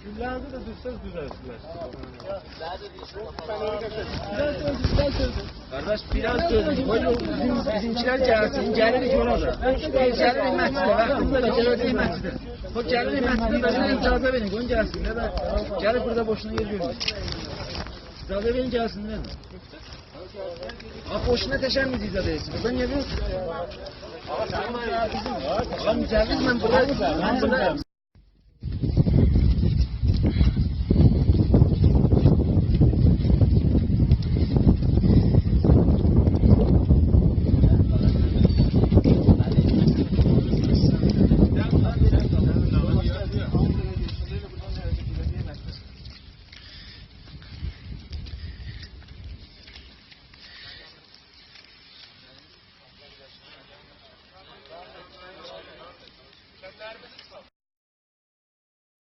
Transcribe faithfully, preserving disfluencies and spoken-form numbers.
گوللرینیزی ده دوزسز دوزرسینلر. بیزه سؤز، بیزه سؤز. قارداش، بیر آز دؤزون. قوی بیزیم، بیزیمکیلر گلسین. گلیریک اونا دا. بیز گلیریک مسجده. واختیمیز دا گلیریک مسجده. او گلیریک مسجده، بئله اجازه وئرین. قویون گلسین. یا دا گلیب بورادا بوشونا یئر گؤرمه‌یین. اجازه وئرین گلسینلر. آخی بوشونا تشنّ ائدیرسینیز. بورادا نییه بیر... آقا، مجوز من بورادا، من بورادا.